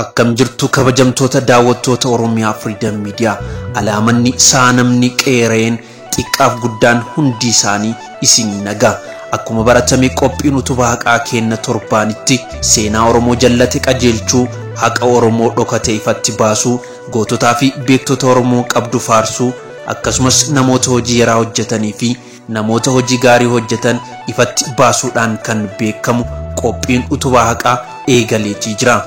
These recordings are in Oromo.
Akkam jirtu kabajamtoota daawwattoota Oromiyaa Freedom Media. Alaamanni saanamni qeereen xiqqaaf guddaan hundi isaanii isin nagaa. Akkuma baratame qophiin utubaa haqaa kenna torbaanitti seenaa Oromoo jallate qajeelchuu, haqa Oromoo dhokate ifatti baasuu, goototaa fi beektota Oromoo qabdu faarsuu, akkasumas namoota hojii yaraa hojjetanii fi namoota hojii gaarii hojjetan ifatti baasuudhaan kan beekamu qophiin utubaa haqaa eegaleetii jira.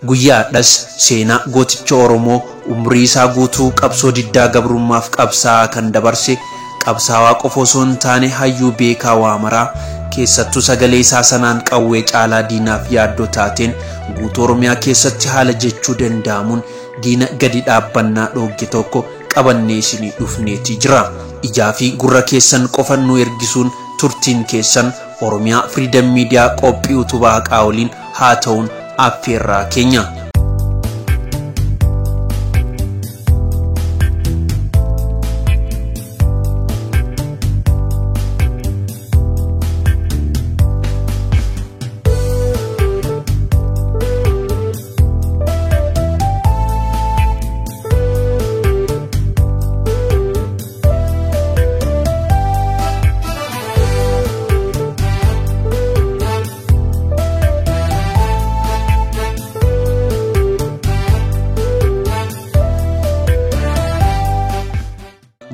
Guyyaadhas seenaa gooticha Oromoo umrii isaa guutuu qabsoo diddaa gabrummaaf qabsaa'aa kan dabarse, qabsaawaa qofa osoo hin taane hayyuu beekaa waamaraa, keessattuu sagalee isaa sanaan qawwee caalaa diinaaf yaaddoo taateen guutuu Oromiyaa keessatti haala jechuu danda'amuun diina gadi dhaabbannaa dhoogge tokko qabannee isinii dhufneeti jira. Ijaa fi gurra keessan qofa nu ergisuun turtiin keessan Oromiyaa Freedom Media qophii utubaa haqaa waliin haa ta'uun affeerraa keenya.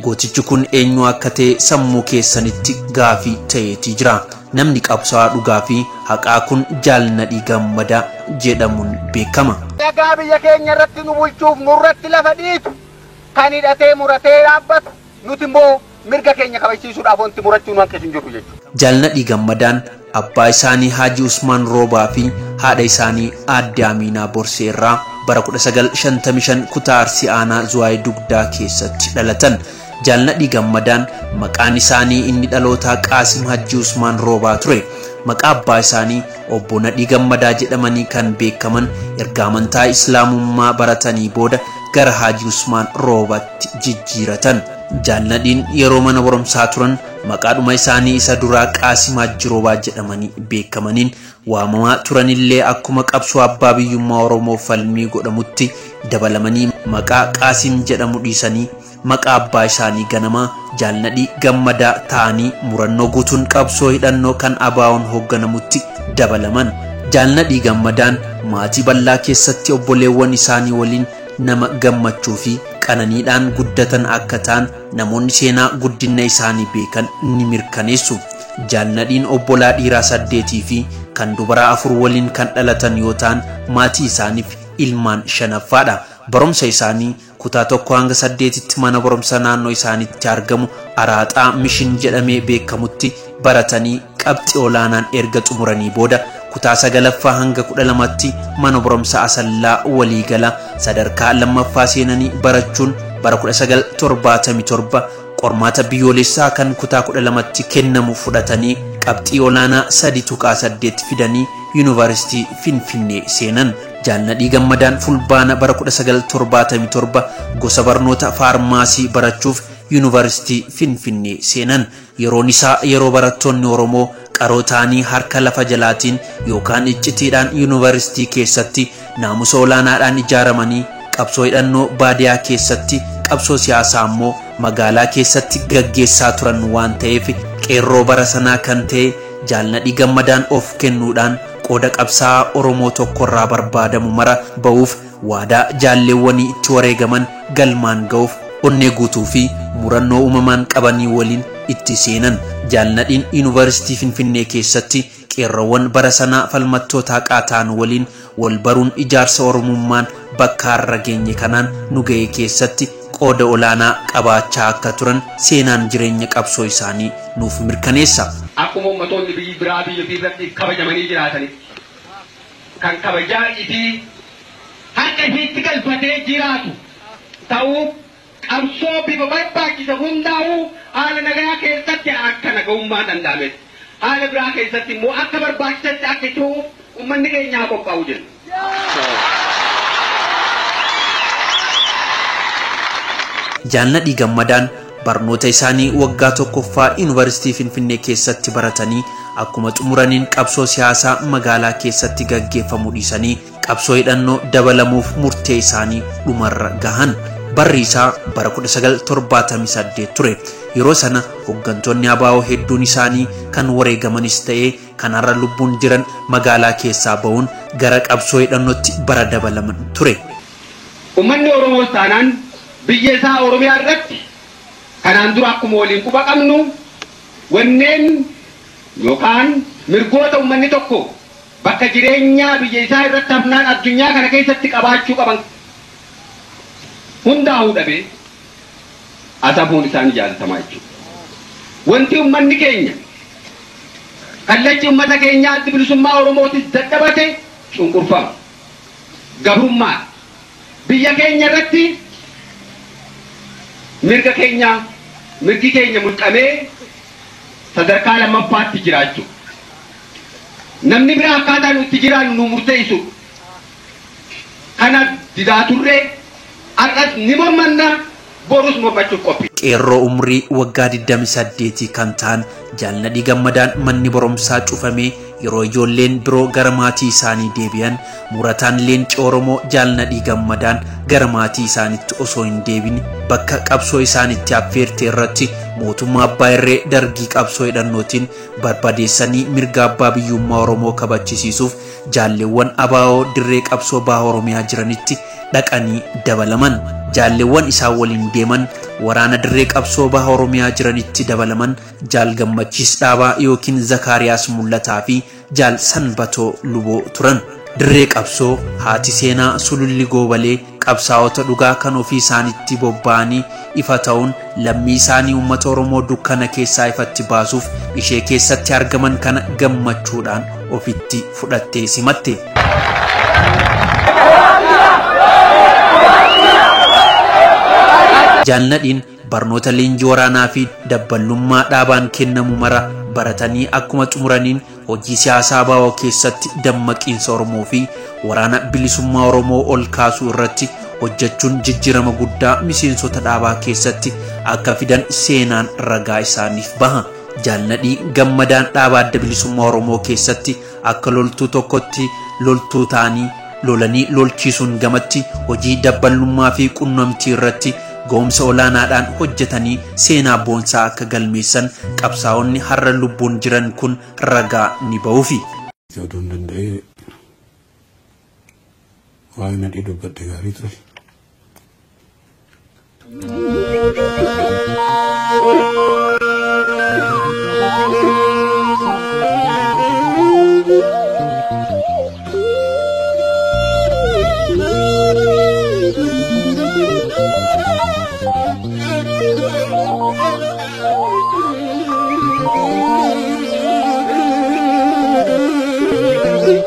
Gootichi kun eenyu akka ta'e sammuu keessanitti gaafii ta'eetii jira. Namni qabsaa'aa dhugaa fi haqaa kun Jaal Nadhii Gammadaa jedhamuun beekama. Dhagaa biyya keenya irratti nu bulchuuf nurratti lafa dhiitu kan hidhatee muratee dhaabbatu, nuti immoo mirga keenya kabachiisuudhaaf wanti murachuu nu hanqisu hin jiru jechuudha. Jaal Nadhii Gammadaan abbaa isaanii Haaji Usmaan Roobaa fi haadha isaanii Aadde Aminaa Borsee irraa bara 1955 kutaa Arsii Aanaa Zuwaay Dugdaa keessatti dhalatan. Jaal Nadhii Gammadaan maqaan isaanii inni dhalootaa Qaasim Hajji Usmaan Roobaa ture. Maqaa abbaa isaanii Obbo Nadhii Gammadaa jedhamanii kan beekaman erga amantaa Islaamummaa baratanii booda gara Haaji Usmaan Roobaatti jijjiiratan. Jaal Nadhiin yeroo mana barumsaa turan maqaadhuma isaanii isa duraa Qaasim Hajji Roobaa jedhamanii beekamaniin waamamaa turanillee akkuma qabsoo abbaa biyyummaa Oromoo falmii godhamutti dabalamanii maqaa Qaasim jedhamu dhiisanii maqaa abbaa isaanii ganamaa Jaal Nadhii Gammadaa ta'anii murannoo guutuun qabsoo hidhannoo kan ABO'n hoogganamutti dabalaman. Jaal Nadhii Gammadaan maatii bal'aa keessatti obboleewwan isaanii waliin nama gammachuu fi qananiidhaan guddatan akka ta'an namoonni seenaa guddina isaanii beekan ni mirkaneessu. Jaal Nadhiin obbolaa dhiiraa 8 fi kan dubaraa 4 waliin kan dhalatan yoo ta'an maatii isaaniif ilmaan 5ffaadha. Barumsa isaanii kutaa 1 hanga 8tti mana barumsa naannoo isaaniitti argamu Araaxaa Mishin jedhamee beekamutti baratanii qabxii olaanaan erga xumuranii booda kutaa 9ffaa hanga 12tti mana barumsa Asallaa waliigala sadarkaa 2ffaa seenanii barachuun bara 1977 qormaata biyyoolessaa kan kutaa 12tti kennamu fudhatanii qabxii olaanaa 3.8 fidanii Yuunivarsiitii Finfinnee seenan. Jaal Nadhii Gammadaan fulbaana bara 1977 gosa barnoota faarmaasii barachuuf Yuunivarsiitii Finfinnee seenan. Yeroon isaa yeroo barattoonni Oromoo qaroo ta'anii harka lafa jalaatiin yookaan iccitiidhaan yuunivarsiitii keessatti naamusa olaanaadhaan ijaaramanii qabsoo hidhannoo baadiyaa keessatti qabsoo siyaasaa immoo magaalaa keessatti gaggeessaa turan waan ta'eef qeerroo bara sanaa kan ta'e Jaal Nadhii Gammadaan of kennuudhaan qooda qabsaa'aa Oromoo tokkorraa barbaadamu mara ba'uuf waadaa jaalleewwanii itti wareegaman galmaan ga'uuf onnee guutuu fi murannoo uumamaan qabanii waliin itti seenan. Jaal Nadhiin Yuunivarsiitii Finfinnee keessatti qeerroowwan bara sanaa falmattoota haqaa ta'an waliin wal baruun ijaarsa Oromummaan bakka har'a geenye kanaan nu ga'e keessatti qooda olaanaa qabaachaa akka turan seenaan jireenya qabsoo isaanii nuuf mirkaneessa. Akkuma ummatoonni biyyi biraa biyya ofii irratti kabajamanii jiraatanitti kan kabajaa ifii harka ifiitti galfatee jiraatu ta'uu qabsoo bifa barbaachisa hundaa'uu haala nagaa keessatti akka naga'ummaa danda'ametti haala biraa keessatti immoo akka barbaachisaatti akka ta'uuf uummanni keenya haa qophaa'u jenna. Jaal Nadhii Gammadaan barnoota isaanii waggaa tokkoffaa Yuunivarsiitii Finfinnee keessatti baratanii akkuma xumuraniin qabsoo siyaasaa magaalaa keessatti gaggeeffamu dhiisanii qabsoo hidhannoo dabalamuuf murtee isaanii dhumarra gahan. Barri isaa bara 1978 ture. Yeroo sana hooggantoonni ABO hedduun isaanii kan wareegamanis ta'ee kan har'a lubbuun jiran magaalaa keessaa ba'uun gara qabsoo hidhannootti bara dabalaman ture. Uummanni Oromoos taanaan biyya isaa Oromiyaa irratti kanaan dura akkuma waliin quba qabnu wanneen yookaan mirgoota uummanni tokko bakka jireenyaa biyya isaa irratti hafnaan addunyaa kana keessatti qabaachuu qaban hundaa'uu dhabee asabuun isaanii jaalatamaa jechuudha. Wanti uummanni keenya kallachi uummata keenyaa addi bilisummaa Oromootis dadhabate cunqurfama. Gabrummaa biyya keenya irratti mirga keenya mirgi keenya mulqamee sadarkaa lammaffaatti jiraachuu. Namni biraa akkaataa nuti jiraannu nu murteessu. Kana didaa turree har'as ni mormanna borus mormachuuf qophii. Qeerroo umrii waggaa 28 kan ta'an Jaal Nadhii Gammadaan manni barumsaa cufamee yeroo ijoolleen biroo gara maatii isaanii deebi'an murataan leenci Oromoo Jaal Nadhii Gammadaan gara maatii isaaniitti osoo hin deebin bakka qabsoo isaanitti affeerte irratti mootummaa abbaa irree dargii qabsoo hidhannootiin barbadeessanii mirga abbaa biyyummaa Oromoo kabachisiisuuf jaalleewwan ABO dirree qabsoo baha Oromiyaa jiranitti dhaqanii dabalaman. Jaalleewwan isaan waliin deeman waraana dirree qabsoo baha Oromiyaa jiranitti dabalaman Jaal Gammachiis Dhaabaa yookiin Zakaariyaas Mul'ataa fi Jaal Sanbatoo Luboo turan. Dirree qabsoo haati seenaa Sululli Goobalee qabsaa'ota dhugaa kan ofii isaaniitti bobba'anii ifa ta'uun lammii isaanii uummata Oromoo dukkana keessaa ifatti baasuuf ishee keessatti argaman kana gammachuudhaan ofitti fudhattee simatte. Jaal Nadhiin barnoota leenjii waraanaa fi dabballummaa dhaabaan kennamu mara baratanii akkuma xumuraniin hojii siyaasaa ABO keessatti dammaqiinsa Oromoo fi waraana bilisummaa Oromoo ol kaasuu irratti hojjechuun jijjiirama guddaa miseensota dhaabaa keessatti akka fidan seenaan ragaa isaaniif baha. Jaal Nadhii Gammadaan dhaaba adda bilisummaa Oromoo keessatti akka loltuu tokkotti loltuu ta'anii lolanii lolchiisuun gamatti hojii dabballummaa fi qunnamtii irratti ga'umsa olaanaadhaan hojjetanii seenaa boonsaa akka galmeessan qabsaa'onni har'a lubbuun jiran kun ragaa ni ba'uufi. Oduun danda'ee waa'ee Nadhii dubbadhe gaarii ture.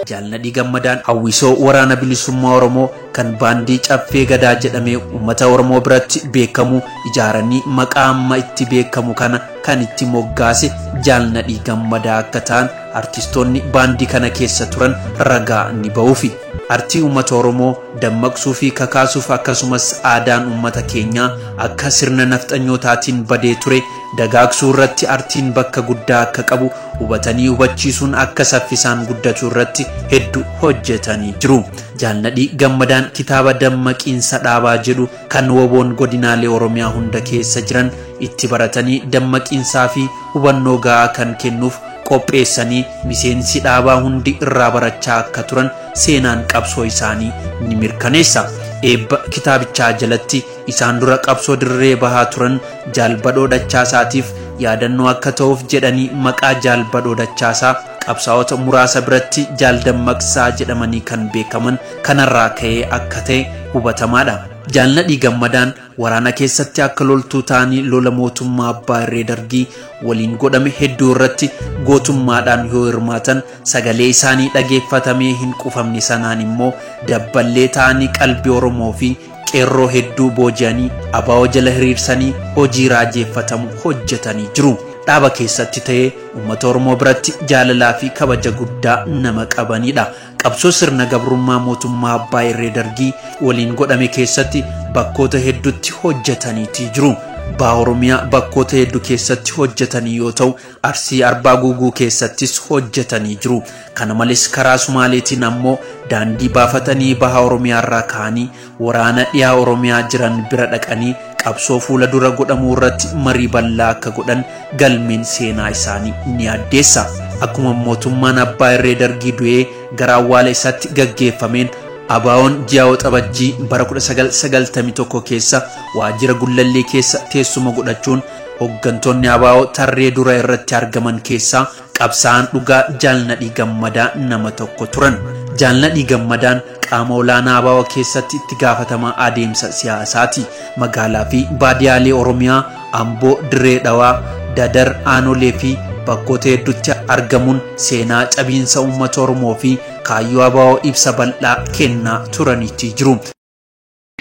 Jaal Nadhii Gammadaan hawwisoo waraana bilisummaa Oromoo kan baandii Caffee Gadaa jedhamee uummata Oromoo biratti beekamu ijaaranii maqaa amma itti beekamu kana kan itti moggaase Jaal Nadhii Gammadaa akka ta'an artistoonni baandii kana keessa turan ragaa ni ba'uufi. Artii uummata Oromoo dammaqsuu fi kakaasuuf akkasumas aadaan uummata keenyaa akka sirna nafxanyootaatiin badee ture dagaagsuu irratti artiin bakka guddaa akka qabu hubatanii hubachiisuun akka saffisaan guddatu irratti hedduu hojjetanii jiru. Jaal Nadhii Gammadaan kitaaba dammaqiinsa dhaabaa jedhu kan woboon godinaalee Oromiyaa hunda keessa jiran itti baratanii dammaqiinsaa fi hubannoo gahaa kan kennuuf qopheessanii miseensi dhaabaa hundi irraa barachaa akka turan seenaan qabsoo isaanii ni mirkaneessa. Eebba kitaabichaa jalatti isaan dura qabsoo dirree bahaa turan Jaal Badhoo Dachaasaatiif yaadannoo akka ta'uuf jedhanii maqaa Jaal Badhoo Dachaasaa qabsaa'ota muraasa biratti Jaal Dammaqsaa jedhamanii kan beekaman kanarraa ka'ee akka ta'e hubatamaadha. Jaal Nadhii Gammadaan Waraana keessatti akka loltuu ta'anii lola mootummaa abbaa irree Dargii waliin godhame hedduu irratti gootummaadhaan yoo hirmaatan, sagalee isaanii dhageeffatamee hin qufamne sanaan immoo dabballee ta'anii qalbii Oromoo fi qeerroo hedduu booji'anii abaa'oo jala hiriirsanii hojii raajeffatamu hojjetanii jiru. Dhaaba keessatti ta'ee uummata Oromoo biratti jaalalaa fi kabaja guddaa nama qabanidha. Qabsoo sirna gabrummaa mootummaa abbaa irree Dargii waliin godhame keessatti bakkoota hedduutti hojjetaniitii jiru. Baha Oromiyaa bakkoota hedduu keessatti hojjetanii yoo ta'u, Arsii Arbaa Guuguu keessattis hojjetanii jiru. Kana malees karaa Sumaaleetiin ammoo daandii baafatanii Baha Oromiyaa irraa ka'anii waraana dhiyaa Oromiyaa jiran bira dhaqanii qabsoo fuula dura godhamuu irratti marii bal'aa akka godhan galmeen seenaa isaanii ni addeessa. Akkuma mootummaan abbaa irree Dargii du'ee gara awwaala isaatti gaggeeffameen, Abaa'oon ji'a Waxabajjii bara 1991 keessa waajjira Gullallee keessa teessuma godhachuun hooggantoonni Abaa'oo tarree dura irratti argaman keessaa qabsaa'aan dhugaa Jaal Nadhii Gammadaa nama tokko turan. Jaal Nadhii Gammadaan qaama olaanaa Abaa'oo keessatti itti gaafatamaa adeemsa siyaasaati. Magaalaa fi baadiyaalee Oromiyaa, Amboo, Dirree Dhawaa, Dadar, Aanolee fi bakkoota hedduutti argamuun seenaa cabiinsa uummata Oromoo fi kaayyoo Abaa'oo ibsa bal'aa kennaa turaniitti jiru.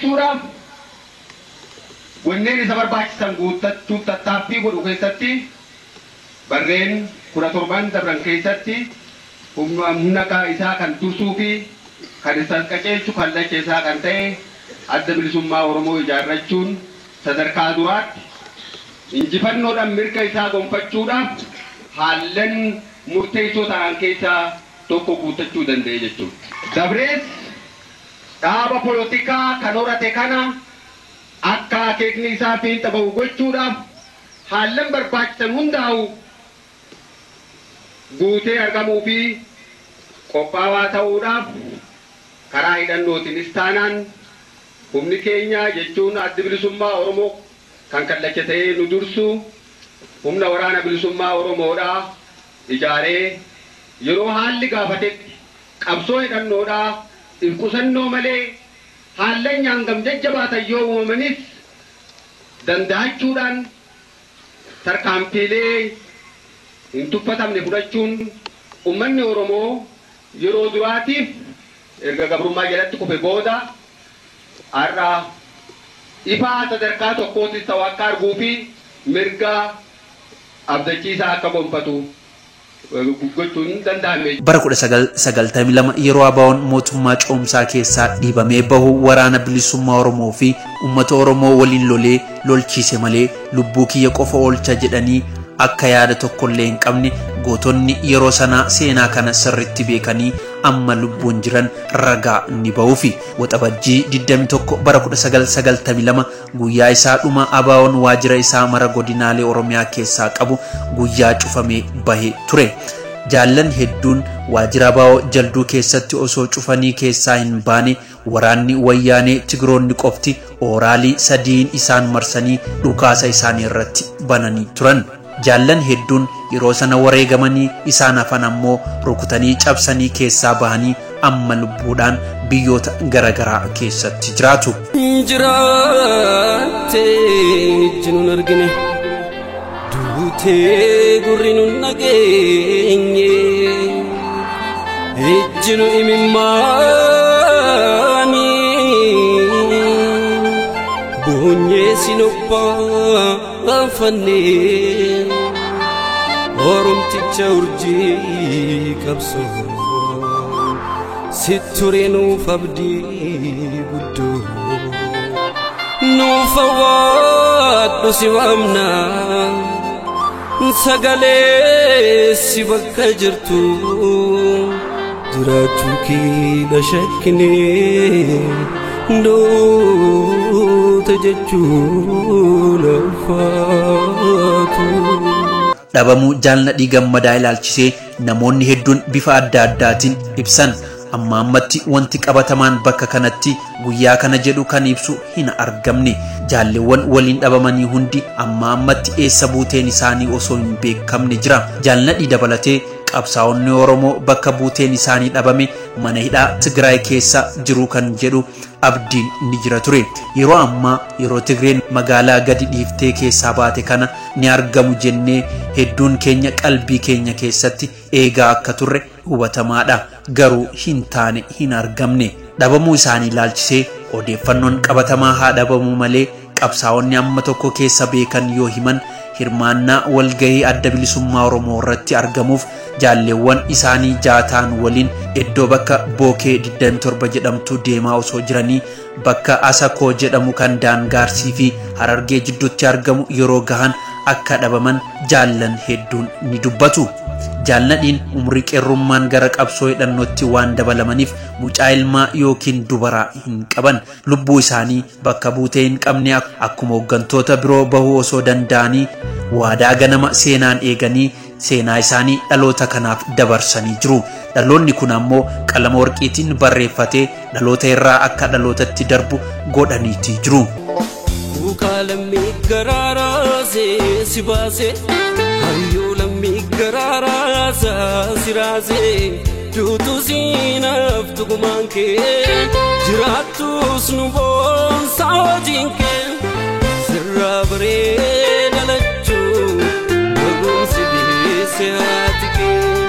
Suuraaf wanneen isa barbaachisan guuttachuuf tattaaffii godhu keessatti barreen 17 dabran keessatti humna isaa kan dursuu fi kan isa qajeelchu kallacha isaa kan ta'e Adda Bilisummaa Oromoo ijaarrachuun sadarkaa duraatti injifannoodhaan mirga isaa gonfachuudhaaf haallan murteessoo ta'an keessaa tokko guuttachuu danda'e jechuudha. Dabrees dhaaba polotikaa kan horate kana akka akeekni isaa fiixa bahu gochuudhaaf haallan barbaachisan hundaa'u guutee argamuu fi qophaawaa ta'uudhaaf karaa hidhannootiinis taanaan humni keenya jechuun Addi Bilisummaa Oromoo kan kallacha ta'ee nu dursu humna waraana bilisummaa Oromoodhaa ijaaree yeroo haalli gaafatetti qabsoo hidhannoodhaa if qusannoo malee haallan nyaangam jajjabaatan yoo uumamanis danda'achuudhaan tarkaanfiilee hin tuffatamne fudhachuun uummanni Oromoo yeroo duraatiif erga gabrummaa jalatti kufe booda har'a ifaa sadarkaa tokkootis ta'u akka arguu fi mirga abdachiisaa akka gonfatu gochuun danda'ame. Bara 1992 yeroo Abaa'oon mootummaa coomsaa keessaa dhiibamee bahu waraana bilisummaa Oromoo fi uummata Oromoo waliin lolee lolchiise malee lubbuu kiyya qofa oolcha jedhanii akka yaada tokkollee hin qabne gootonni yeroo sanaa seenaa kana sirriitti beekanii amma lubbuun jiran ragaa ni ba'uufi. Waxabajjii 21 bara 1992 guyyaa isaa dhuma Abaa'oon waajjira isaa mara godinaalee Oromiyaa keessaa qabu guyyaa cufamee bahe ture. Jaallan hedduun waajjira Abaa'oo Jalduu keessatti osoo cufanii keessaa hin baane waraanni wayyaanee Tigiroonni qofti ooraalii sadiin isaan marsanii dhukaasa isaanii irratti bananii turan. Jaallan hedduun yeroo sana wareegamanii isaan hafan ammoo rukutanii cabsanii keessaa bahanii amma lubbuudhaan biyyoota garaagaraa keessatti jiraatu. Jiraattee ijji nun argine, duutee gurri nun dhageenye, ijji nu imimmaanii boonyee sin obbaafannee Oromticha urjii qabsoo sitti nuuf abdii guddoo nuuf awwaadhu si waamna sagalee si bakka jirtu jiraachuu keenya shakkinee duute jechuun ulfaatu. Dhabamuu Jaal Nadhii Gammadaa ilaalchisee namoonni hedduun bifa adda addaatiin ibsan. Amma ammatti wanti qabatamaan bakka kanatti guyyaa kana jedhu kan ibsu hin argamne. Jaalleewwan waliin dhabamanii hundi amma ammatti eessa buuteen isaanii osoo hin beekamne jira. Jaal Nadhii dabalatee qabsaa'onni Oromoo bakka buuteen isaanii dhabame mana hidhaa Tigraay keessa jiru kan jedhu abdiin ni jira ture. Yeroo ammaa yeroo Tigreen magaalaa gadi dhiiftee keessaa baate kana ni argamu jennee hedduun keenya qalbii keenya keessatti eegaa akka turre hubatamaadha. Garuu hin taane, hin argamne. Dhabamuu isaanii ilaalchisee odeeffannoon qabatamaa haa dhabamuu malee qabsaa'onni amma tokko keessa beekan yoo himan hirmaannaa walgahii Adda Bilisummaa Oromoo irratti argamuuf jaalleewwan isaanii jaataan waliin iddoo bakka Bookee 27 jedhamtu deemaa osoo jiranii bakka Asakoo jedhamu kan daangaa Arsii fi Harargee jidduutti argamu yeroo gahan akka dhabaman jaallan hedduun ni dubbatu. Jaal Nadhiin umrii qeerrummaan gara qabsoo hidhannootti waan dabalamaniif mucaa ilmaa yookiin dubaraa hin qaban. Lubbuu isaanii bakka buutee hin qabne akkuma hooggantoota biroo bahuu osoo danda'anii waadaa ganama seenaan eeganii seenaa isaanii dhaloota kanaaf dabarsanii jiru. Dhaloonni kun ammoo qalama warqiitiin barreeffatee dhaloota irraa akka dhalootatti darbu godhaniitii jiru. Kuukaa lammii garaaraasee si baasee hayyuu lammii garaaraasaa si raasee duutu siinaaf tugumaan kee jiraattus nu boonsaa hojiin kee sirraa bareeda lachuu barumsi deesse haati kee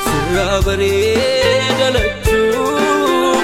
sirraa bareeda lachuu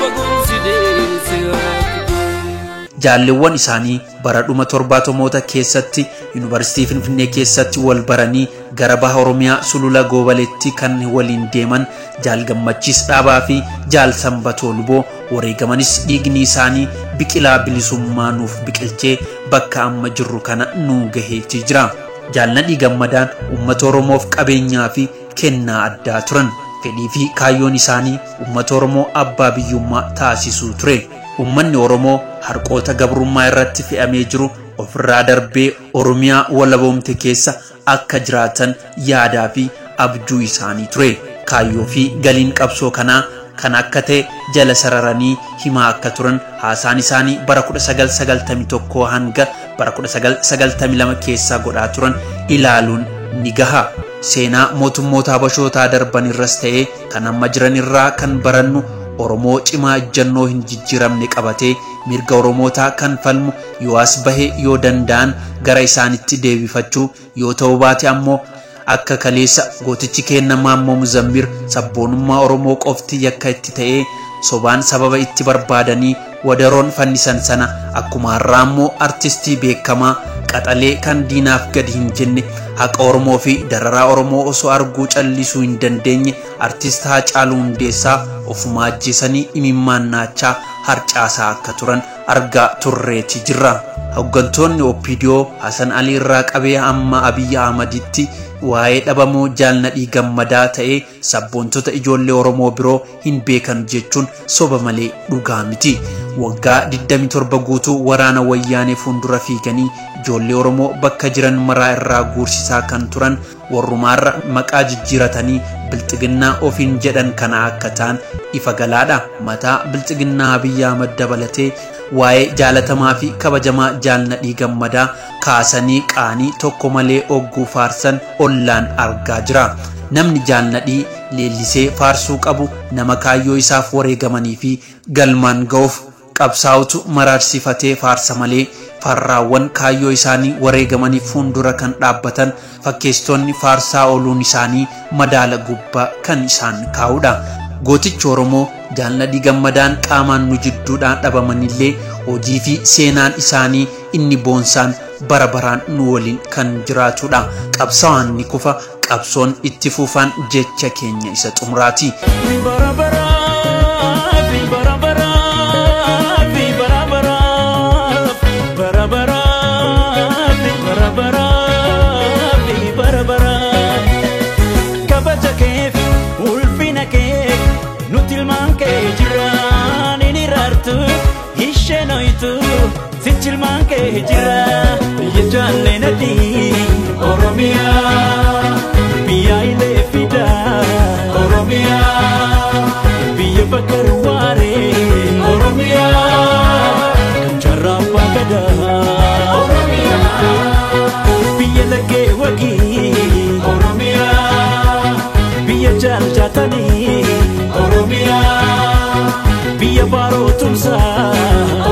barumsi deesse haati kee. Jaalleewwan isaanii bara dhuma 70moota keessatti Yuunivarsiitii Finfinnee keessatti wal baranii gara baha Oromiyaa Sulula Goobaleetti kan waliin deeman Jaal Gammachiis Dhaabaa fi Jaal Sanbatoo Luboo wareegamanis dhiigni isaanii biqilaa bilisummaa nuuf biqilchee bakka amma jirru kana nu gaheetii jira. Jaal Nadhii Gammadaan uummata Oromoof qabeenyaa fi kennaa addaa turan. Fedhii fi kaayyoon isaanii uummata Oromoo abbaa biyyummaa taasisuu ture. Uummanni Oromoo harqoota gabrummaa irratti fe'amee jiru ofirraa darbee Oromiyaa walaboomte keessa akka jiraatan yaadaa fi abjuu isaanii ture. Kaayyoo fi galiin qabsoo kanaa kan akka ta'e jala sararanii himaa akka turan haasaan isaanii bara 1991 hanga bara 1992 keessa godhaa turan ilaaluun ni gaha. Seenaa mootummoota Habashootaa darban irras ta'ee kan amma jiran irraa kan barannu Oromoo cimaa ejjennoo hin jijjiiramne qabatee mirga Oromootaa kan falmu yoo as bahe yoo danda'an gara isaanitti deebifachuu yoo ta'uu baate ammoo akka kaleessa gootichi kenna Maammoo Muzammir sabboonummaa Oromoo qofti yakka itti ta'ee sobaan sababa itti barbaadanii wadaroon fannisan sana akkuma har'aa ammoo artistii beekamaa qaxalee kan diinaaf gadi hin jenne haqa Oromoo fi dararaa Oromoo osoo arguu callisuu hin dandeenye artist Haacaaluu Hundeessaa ofumaa ajjeesanii imimmaan naachaa harcaasaa akka turan argaa turreeti jirra. Hooggantoonni OPDO Hasan Alii irraa qabee amma Abiyyi Ahmaditti waa'ee dhabamuu Jaal Nadhii Gammadaa ta'ee sabboontota ijoollee Oromoo biroo hin beekan jechuun soba malee dhugaa miti. Waggaa 27 guutuu waraana wayyaanee fuuldura fiiganii ijoollee Oromoo bakka jiran maraa irraa guursisaa kan turan warrumaarra maqaa jijjiiratanii bilxiginnaa ofiin jedhan kana akka ta'an ifa galaadha. Mataa bilxiginnaa Abiyyi Ahmad dabalatee waa'ee jaalatamaa fi kabajamaa Jaal Nadhii Gammadaa kaasanii qaanii tokko malee ogguu faarsan ollaan argaa jira. Namni Jaal Nadhii leellisee faarsuu qabu nama kaayyoo isaaf wareegamanii fi galmaan ga'uuf qabsaa'utu maraarsifatee faarsa malee farraawwan kaayyoo isaanii wareegamanii fuuldura kan dhaabbatan fakkeessitoonni faarsaa ooluun isaanii madaala gubbaa kan isaan kaa'udha. Gootichi Oromoo Jaal Nadhii Gammadaan qaamaan nu jidduudhaan dhabamanillee hojii fi seenaan isaanii inni boonsaan bara baraan nu waliin kan jiraatudha. Qabsaa'aan ni kufa, qabsoon itti fufaan jecha keenya isa xumuraati. Sichilmaan kee jira biyya jaallee nadhii Oromiyaa biyya ilee fidaa Oromiyaa biyya bakka waaree Oromiyaa kan jaarraa abbaa gadaa Oromiyaa biyya laggee wagii Oromiyaa biyya jaal jaatanii Oromiyaa biyya baaroo tumsaa.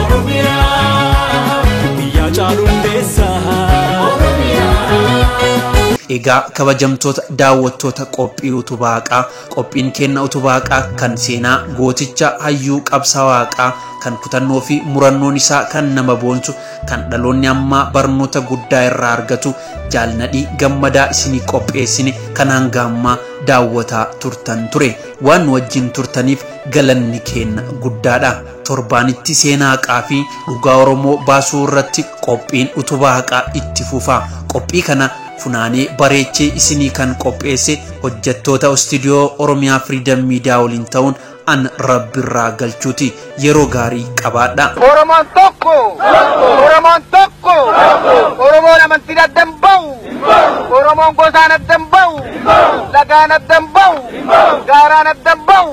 Egaa kabajamtoota daawwattoota qophii Utubaa Haqaa, qophiin kenna Utubaa Haqaa kan seenaa gooticha hayyuu qabsaa'aa haqaa kan kutannoo fi murannoon isaa kan nama boonsu, kan dhaloonni ammaa barnoota guddaa irraa argatu, Jaal Nadhii Gammadaa isinii qopheessine kan hanga ammaa daawwataa turtan ture. Waan nu wajjin turtaniif galanni keenya guddaadha. Torbaanitti seenaa haqaa fi dhugaa Oromoo baasuu irratti qophiin Utubaa Haqaa itti fufa. Qophii kana funaanee bareechee isinii kan qopheesse hojjettoota istuudiyoo Oromiyaa Freedom Media waliin ta'uun an Rabbirraa Galchuuti. Yeroo gaarii qabaadha. Oromoon tokko! Oromoon tokko! Oromoon amantiin adda hin ba'u! Oromoon gosaan adda hin ba'u! Lagaan adda hin ba'u! Gaaraan adda hin ba'u!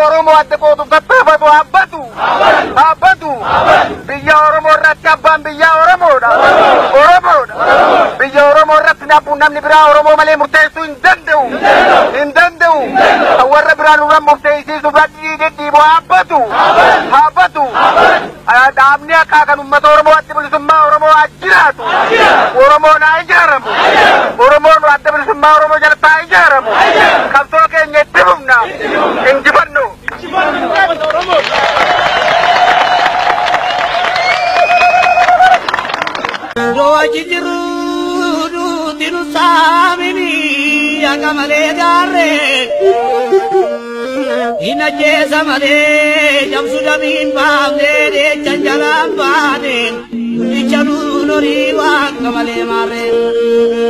Oromoo adda qooduuf tattaafatu haabbatu! Haabbatu! Biyya Oromoo irratti abbaan biyyaa Oromoodha! Oromoodha! Biyya Oromoo irratti namni biraa Oromoo malee murteessuu hin danda'u! Hin danda'u! Kan warra biraa nurra murteessisuuf dhidhiibu haabbatu! Haabbatu! Dhaabni haqaa kan uummata Oromoo adda bilisummaa Oromoo haa jiraatu! Oromoon haa ijaaramu! Oromoon adda bilisummaa Oromoo jalatti haa ijaaramu! Qabsoo keenya itti fufna! Injifannu! Dowaji jiru duutinu saamini akka malee gaarree hin ajjeesa malee cabsu damiin baafnee deechan jalaan baane guddicha nuun horii waan akka malee maarree.